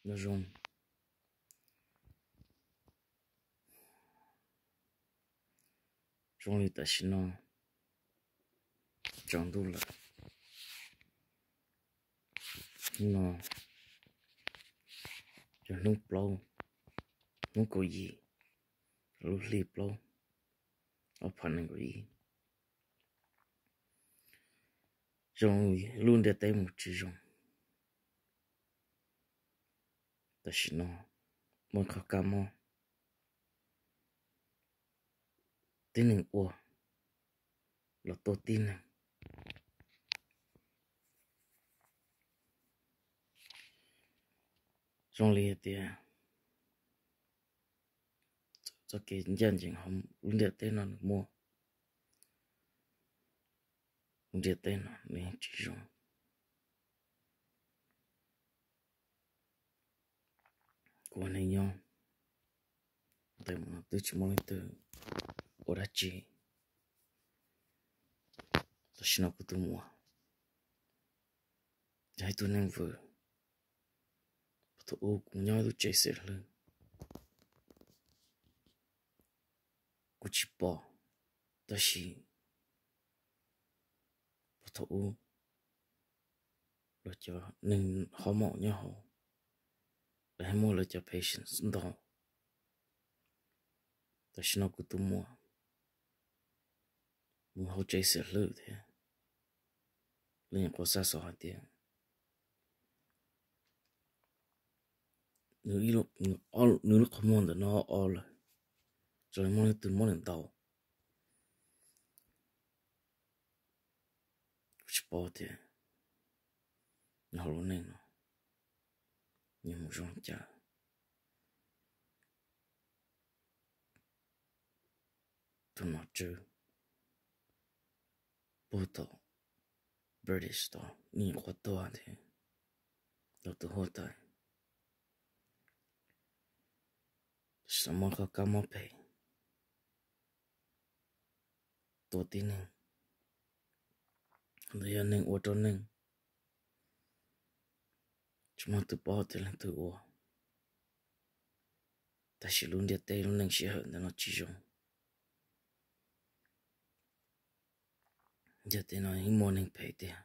Nyob zoo, zoo li tam sim no tsaus ntuj lawm. Hnub no yog hnub plaub, hnub kaum yim, lub hli plaub, ob phav nees nkaum ib. Zoo li lub ntiaj teb mus tsis zoo. Tam sim no muaj qhov kab mob, tib neeg ua los tua tib neeg. Zoo li hais tias txoj kev ncaj ncees hauv lub ntiaj teb no nws muaj, lub ntiaj teb no nws tsis zoo. Kuv ua neej nyob, ntawm no twb tsis muaj leej twg ua dab tsi. Tam sim no kuv tus muam yog ib tug neeg vwm. Puag thaum ub kuv nyob ib lub tsev xiam hlwb, kuv tsis pom, tab sis puag thaum ub los cov neeg hom maum nyob hauv, lawv muaj lawv cov patience ntau. Tam sim no kuv tus muam mus hauv tsev xiam hlwb thiab, lawv nyuam qhuav xa xov hais tias nws lub qhov muag ntawm no o lawm, zoo li muaj leej twg muab nws ntaus. Kuv tsis paub tias nyob hauv lub neej no nws mus zoo li cas. Tus nom tswv puag tom British tod nyuam qhuav tuag thiab, los tus huab tais, tam sim no muaj qhov kab mob phem, tua tib neeg, ntawd yog neeg ua rau neeg, tsis muaj tus paub tias leej twg ua. Tab sis lub ntiaj teb lub neej sij hawm ntawm no tsis zoo. Ntiaj teb no yeej muaj neeg phem tiag,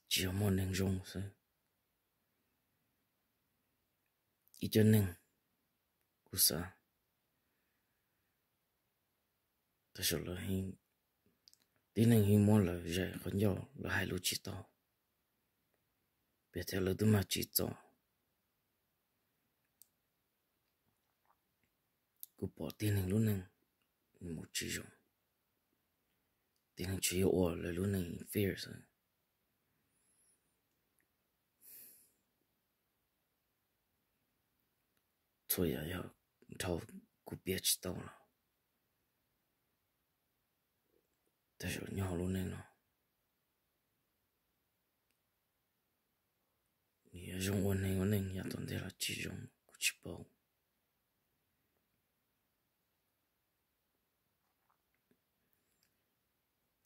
tsis yog muaj neeg zoo xwb. Ib cov neeg kuv xav, tab sis lawv, tib neeg yeej muab lawv zais qhov ncauj, lawv hais lus tsis tau, piav thiab lawv twb mag tsis txom. Kuv pom tib neeg lub neej mus tsis zoo, tib neeg tsuas yog ua lawv lub neej fair xwb. Txhua yam yog dhau, kuv piav tsis tau los, tab sis nyob hauv lub neej no, nws yuav zoo ua neeg ua neej yav tom ntej los tsis zoo kuv tsis paub.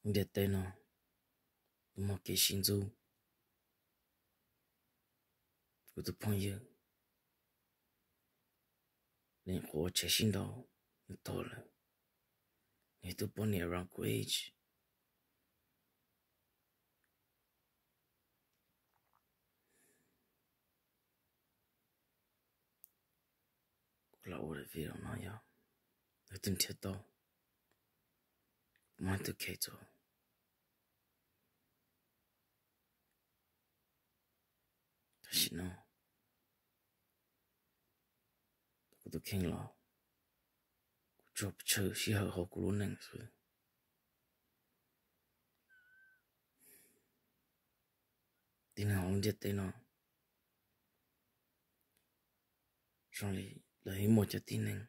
Ntiaj teb no muaj kev sib ntxub. Kuv tus phooj ywg, nws nyuam qhuav ua tsheb sib ntaus, nws tuag lawm. Nws tus poj niam around kuv age. Kuv los ua daim video no yog leej twg nrhiav tau, kuv muab leej twg khev txog. Tam sim no kuv tus kheej los, kuv tsuas tshwm sij hawm hauv kuv lub neej xwb. Tib neeg hauv lub ntiaj teb no, zoo li lawv yeej muaj cov tib neeg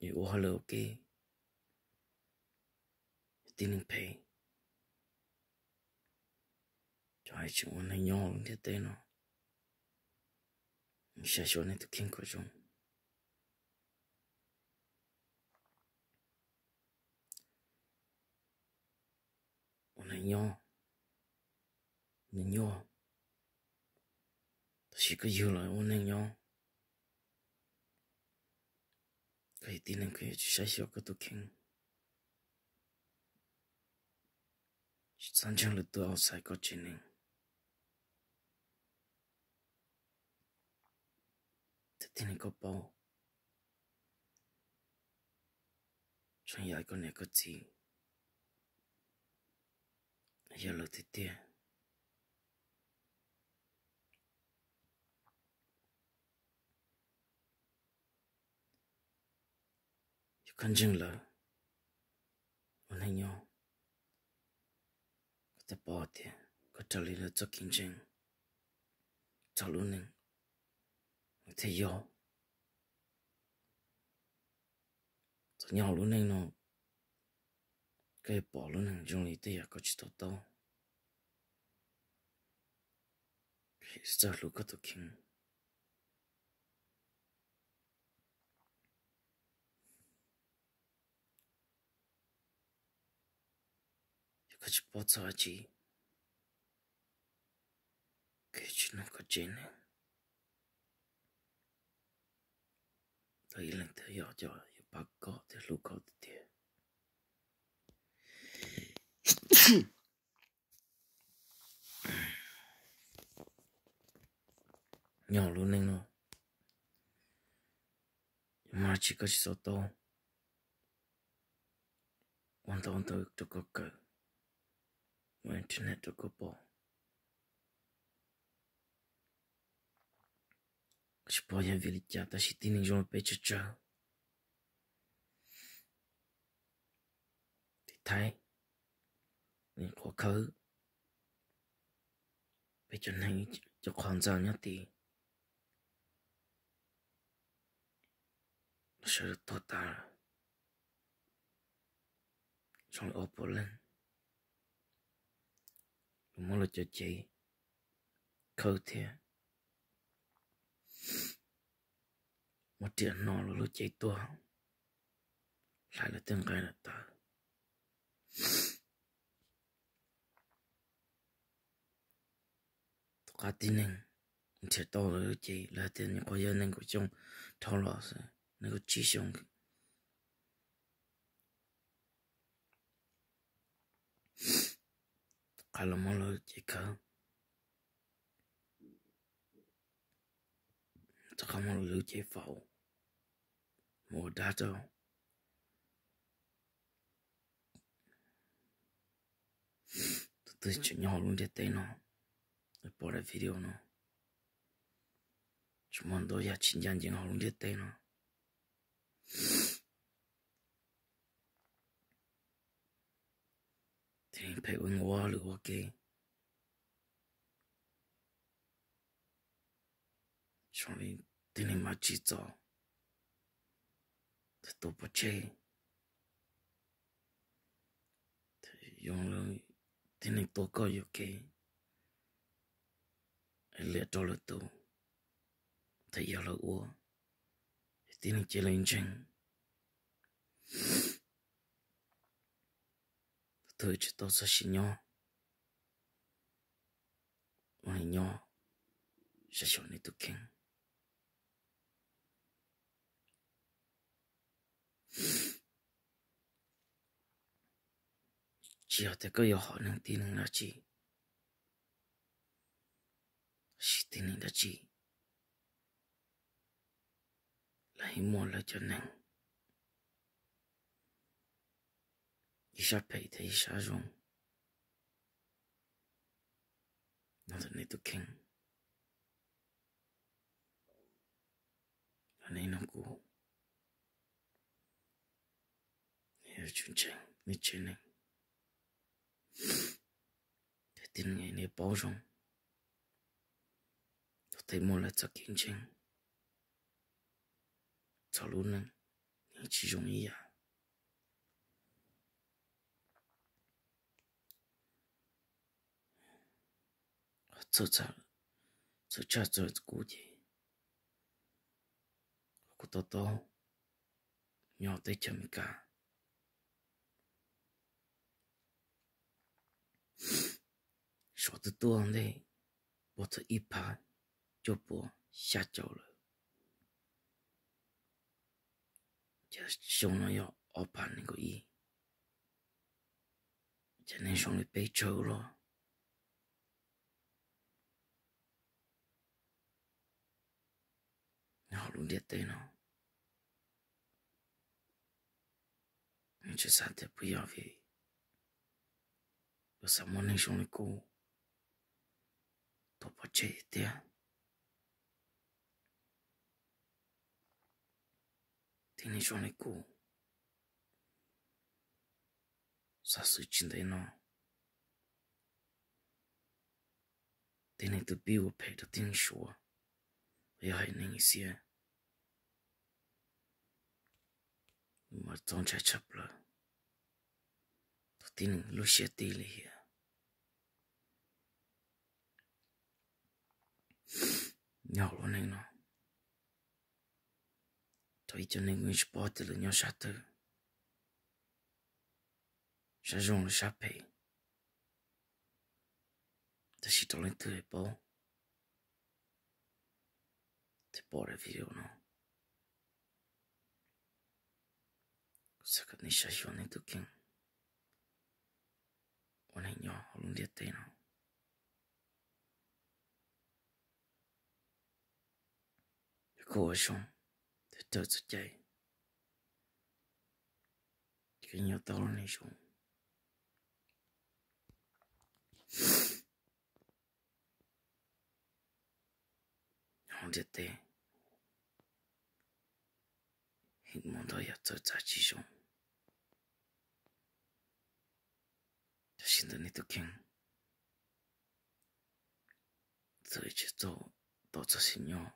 uas ua hauj lwm ua ke, tib neeg phem, cov hais tseem ua neeg nyob hauv lub ntiaj teb no, saib xyuas nej tus kheej kom zoo. Ua neeg nyob, neeg nyob, tsis koj yug los ua neej nyob, koj yog tib neeg koj yuav tsum saib xyuas koj tus kheej, tsis txhob ntseeg lwm tus outside koj tsev neeg. Thaum tib neeg koj paub, tseem yog koj niam koj txiv, yog lawv tiag tiag. Yog koj ntseeg lawv ua neej nyob, koj thiaj paub tias koj raws li lawv txoj kev ntseeg txog lub neej thiaj yog. Txawm nyob hauv lub neej no, koj yuav pom lub neej zoo li tej yam koj tsis to taub, txawj hlub koj tus kheej. Yog koj tsis paub txog dab tsi, koj yuav tsis nug koj tsev neeg, tau ib leeg thiaj yog cov yuav pab koj thiab hlub koj tiag tiag. Nyob hauv lub neej no, yog muaj dab tsi koj tsis to taub, ua ntau ntawd rau koj kawm, ua internet rau koj pom. Tsis paub yog vim li cas tab sis tib neeg zoo li peb tsawg tsawg tim Thaib, nws qhuav khawb peb cov neeg cov qhov ntxa nyob tid los sawv daws tuag tas lawm. Zoo li ob puas leej, lawv muab lawv cov cev khawb thiab muab riam hno lawv lub cev tuag, hlais lawv tej nqaij lawm tawv. Tom qab tib neeg nrhiav tau lawv lub cev, lawv hais tias nyuam qhuav yog nees nkaum xyoo dhau los xwb, nees nkaum tsib xyoo. Tom qab los muab lawv lub cev khawb, tom qab muab lawv lub cev faus, mus ua dab rau tus twg tseem nyob hauv lub ntiaj teb no, pom daim video no, tsis muaj ntau yam tsis ncaj ncees hauv lub ntiaj teb no. Thiaj phem ua nqua lwm ua ke. Zoo li tib neeg mas tsim txom, thaum tus pov tseg, zoo li tib neeg tua koj yuam kev, liam rau lwm tus, thaum yog lawv ua, tib neeg cia li ntseeg. Tus twg tsis tau txoj sia nyob, ua li nyob, saib xyuas nws tus kheej. Tsis yog tias koj yuav hom neeg tib neeg dab tsi, tab sis tib neeg dab tsi lawv yeej muaj lawv cov neeg, ib sab phem thiab ib sab zoo, no ntawm nej tus kheej. Los nej nug kuv, nej yuav tsum ntseeg nej tsev neeg, thiaj li nej paub zoo, thiaj muaj lawv txoj kev ntseeg txog lub neej, yeej tsis zoo ib yam. Txhawj tshaj txog kuv ces kuv to taub nyob teb chaws Amelikas, saum twb tuaj ntej, puag thaum ib phav cuaj puas xya caum lawm. Ces xyoo no yog ob phav nees nkaum ib, ces neeg zoo li peb tsawg los nyob hauv lub ntiaj teb no. Nws tsis xav tias puas yog vim yuav xav muaj neeg zoo li kuv tuaj pov tseg tiag. Tib neeg zoo li kuv xov xwm tsis ntev no, tib neeg twb pib ua phem rau tib neeg suav, yog haiv neeg xiab, mas txaus ntshai tshaj plaws. Thaum tib neeg lub siab tij li hiam nyob hauv lub neej no, thaum ib cov neeg kuj tsis paub tias lawv nyob sab twg, sab zoo los sab phem, tab sis rau leej twg paub thiab pom daim video no, kuv xav kom nej saib xyuas nej tus kheej ua neeg nyob hauv lub ntiaj teb no. Yog koj ua zoo thiab raws txoj cai, koj nyob tau lub neej zoo hauv ntiaj teb. Heev mus ntau yam txawj txav tsis zoo, tab sis ntawm nej tus kheej txawj tsis txaus tau txoj sia nyob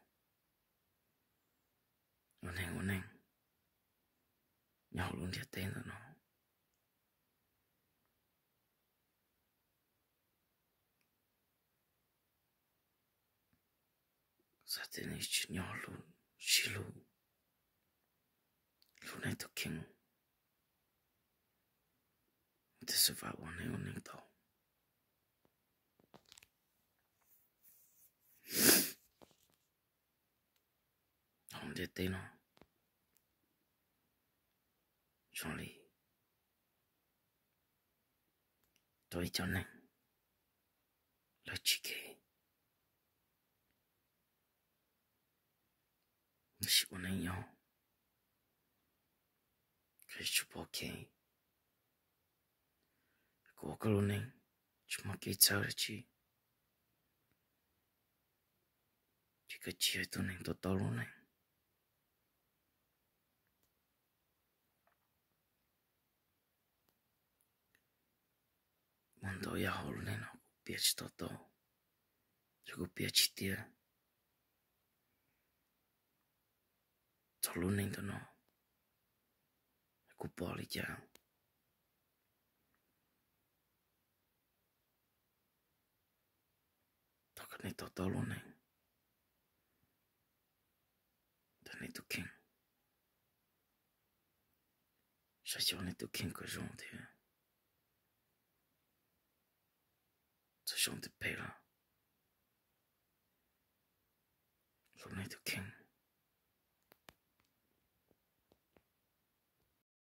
ua neeg ua neeg nyob hauv lub ntiaj teb ntawm no. Xav tias nej tsis nyob hlub, sib hlub, hlub nej tus kheej, thiaj xav vam ua neej ua neeg tau hauv ntiaj teb no zoo li tau ib cov neeg lawv tsis kev, tab sis ua neej nyob koj tsis pom kev, koj ua koj lub neej tsis muaj kev txhawb dab tsi, ces koj tsis yog ib tug neeg to taub lub neej. Muaj ntau yam hauv lub neej no kuv piav tsis to taub, yog kuv piav tsis tiav txog lub neej ntawm no, kuv pom li cas. Thov kom nej to taub lub neej ntawm nej tus kheej, saib xyuas nej tus kheej kom zoo thiab txawm zoo thiab phem los hlub nej tus kheej.